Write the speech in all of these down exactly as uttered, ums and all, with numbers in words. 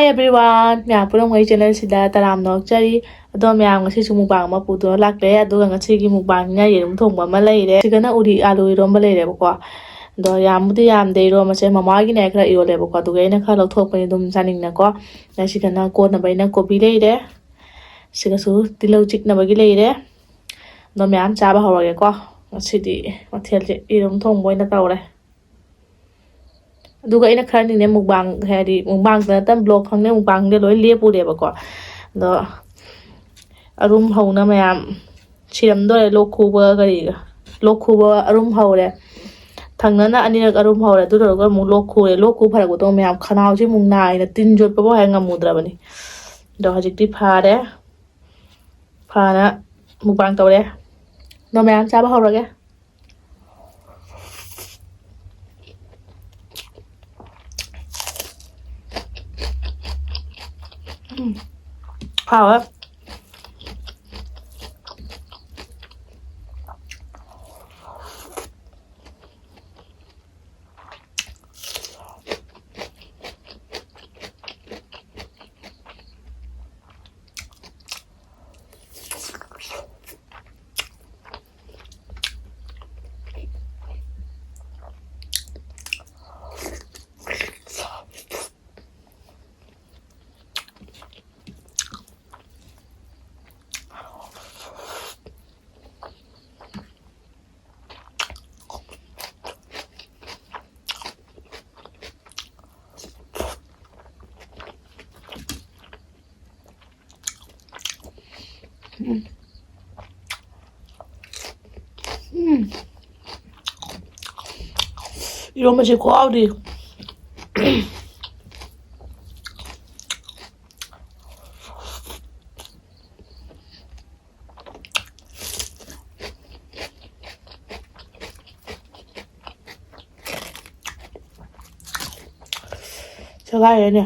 Everyone, ꯃꯌꯥꯝ ꯄꯨꯝꯅꯃꯛ ꯑꯩ channelꯁꯤꯗ ꯇꯔꯥꯝꯅ ꯑꯣꯛꯆꯔꯤ꯫ ꯑꯗꯣ ꯃꯌꯥꯝ, ꯉꯁꯤꯁꯨ mukbang ꯑꯃ ꯄꯨꯗꯨꯅ ꯂꯥꯛꯂꯦ꯫ ꯑꯗꯨꯒ ꯉꯁꯤꯒꯤ mukbangꯅ ꯌꯦꯔꯨꯝ ꯊꯣꯡꯕ ꯑꯃ ꯂꯩꯔꯦ꯫ ꯁꯤꯒꯅ ꯎꯔꯤ ꯑꯥꯂꯨ ꯏꯔꯣꯝꯕ ꯂꯩꯔꯦꯕꯀꯣ꯫ ꯑꯗꯣ ꯌꯥꯝꯕꯨꯗꯤ ꯌꯥꯝꯗꯦ ꯏꯔꯣꯝꯕꯁꯦ, ꯃꯃꯥꯒꯤꯅꯦ ꯈꯔ ꯏꯔꯣꯜꯂꯦꯕꯀꯣ꯫ ꯑꯗꯨꯒ ꯑꯩꯅ ꯈꯔ ꯂꯧꯊꯣꯛꯄꯅꯤ ꯑꯗꯨꯝ ꯆꯥꯅꯤꯡꯅꯀꯣ꯫ ꯁꯤꯒꯅ ꯀꯣꯠꯅꯕ ꯑꯩꯅ ꯀꯣꯕꯤ ꯂꯩꯔꯦ꯫ ꯁꯤꯒꯁꯨ ꯇꯤꯜꯍꯧ ꯆꯤꯛꯅꯕꯒꯤ ꯂꯩꯔꯦ꯫ ꯑꯗꯣ ꯃꯌꯥꯝ ꯆꯥꯕ ꯍꯧꯔꯒꯦꯀꯣ꯫ ꯉꯁꯤꯗꯤ ꯃꯊꯦꯜꯁꯦ ꯌꯦꯔꯨꯝ ꯊꯣꯡꯕ ꯑꯣꯏꯅ ꯇꯧꯔꯦ꯫ ꯑꯗꯨꯒ ꯑꯩꯅ ꯈꯔꯅꯤꯅꯦ mukbang, ꯍꯥꯏꯗꯤ mukbangꯗ ꯅꯠꯇꯅ vlog ꯈꯪꯗꯦ, mukbangꯗ ꯂꯣꯏ ꯂꯦꯞꯄꯨꯔꯦꯕꯀꯣ꯫ ꯑꯗꯣ ꯑꯔꯨꯝ ꯍꯧꯅ ꯃꯌꯥꯝ ꯁꯤꯔꯝꯗꯣꯔꯦ, ꯂꯣꯛ ꯈꯨꯕ ꯀꯔꯤꯒ꯫ ꯂꯣꯛ ꯈꯨꯕ ꯑꯔꯨꯝ ꯍꯧꯔꯦ꯫ ꯊꯪꯅꯅ ꯑꯅꯤꯔꯛ ꯑꯔꯨꯝ ꯍꯧꯔꯦ꯫ ꯑꯗꯨ ꯂꯣꯏꯔꯒ ꯑꯃꯨꯛ ꯂꯣꯛ ꯈꯨꯔꯦ꯫ ꯂꯣꯛ ꯈꯨ ꯐꯔꯛꯄꯗꯣ ꯃꯌꯥꯝ ꯈꯅꯥꯎꯁꯦ ꯑꯃꯨꯛ ꯅꯥꯏꯅ ꯇꯤꯟ ꯌꯣꯠꯄꯐꯥꯎ ꯍꯦꯛ ꯉꯝꯃꯨꯗ꯭ꯔꯕꯅꯤ꯫ ꯑꯗꯣ ꯍꯧꯖꯤꯛꯇꯤ ꯐꯔꯦ꯫ ꯐꯅ mukbang ꯇꯧꯔꯦ꯫ ꯑꯗꯣ ꯃꯌꯥꯝ ꯆꯥꯕ ꯍꯧꯔꯒꯦ꯫ ꯎꯝ꯫ ꯍꯥꯎꯋꯦ꯫ ꯎꯝ꯫ ꯎꯝ꯫ ꯏꯔꯣꯝꯕꯁꯦ ꯈꯨꯍꯥꯎꯗꯤ꯫ ꯁꯦꯒꯥꯏꯔꯦꯅꯦ꯫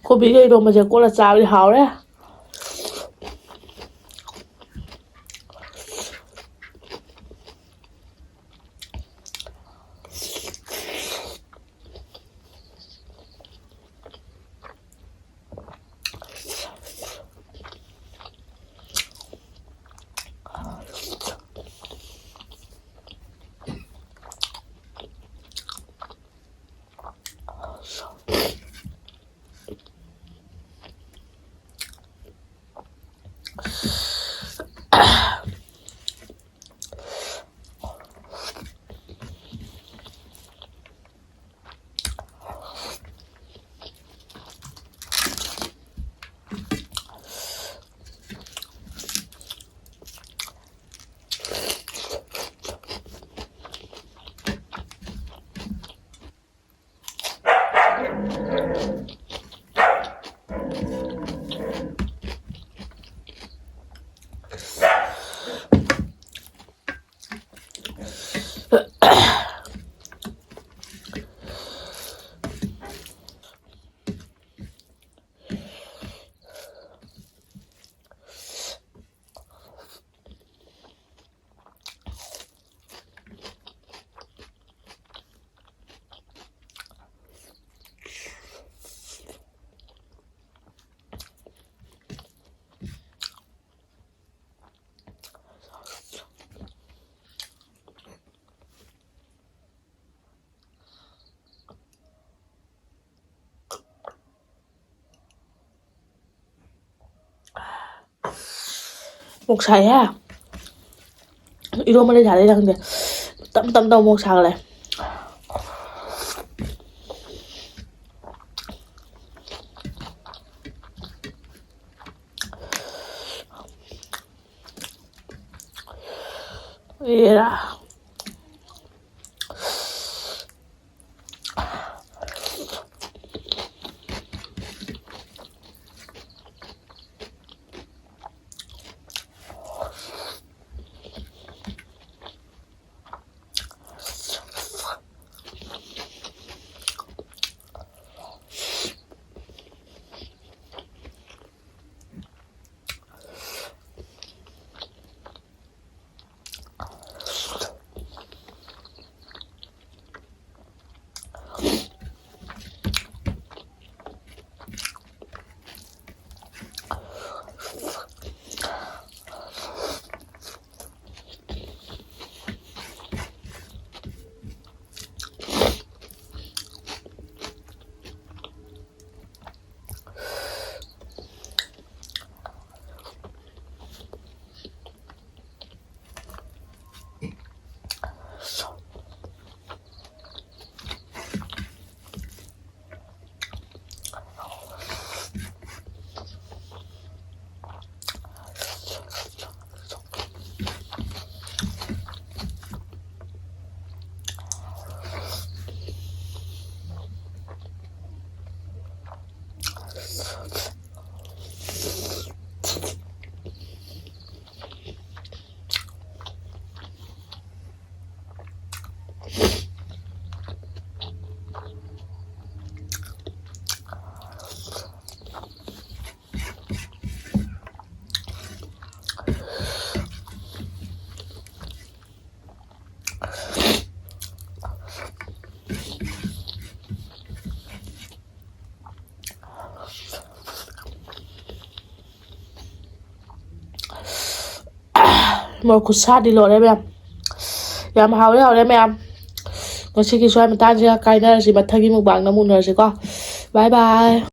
ꯀꯣꯕꯤꯒ ꯏꯔꯣꯝꯕꯁꯦ ꯀꯣꯠꯂ ꯆꯥꯕꯗꯤ ꯍꯥꯎꯔꯦ꯫ ꯃꯣꯛ ꯁꯥꯏꯍꯦ꯫ ꯏꯔꯣꯝꯕ ꯂꯩ ꯁꯥꯗꯩ ꯈꯪꯗꯦ꯫ ꯇꯞ ꯇꯞ ꯇꯞ ꯃꯣꯛ ꯁꯥꯒꯠꯂꯦ꯫ ꯑꯦꯔꯥ꯫ ꯃꯣꯔꯣꯛ ꯈꯨꯠꯁꯥꯗꯤ ꯂꯣꯏꯔꯦ ꯃꯌꯥꯝ꯫ ꯌꯥꯝ ꯍꯥꯎꯔꯦ, ꯍꯥꯎꯔꯦ ꯃꯌꯥꯝ꯫ ꯉꯁꯤꯒꯤ ꯁ꯭ꯋꯥꯏ ꯃꯇꯥꯡꯁꯤꯗ ꯀꯥꯏꯅꯔꯁꯤ꯫ ꯃꯊꯪꯒꯤ ꯃꯨꯛꯕꯥꯡꯗ ꯑꯃꯨꯛ ꯎꯅꯔꯁꯤꯀꯣ꯫ ꯕꯥꯏ ꯕꯥꯏ꯫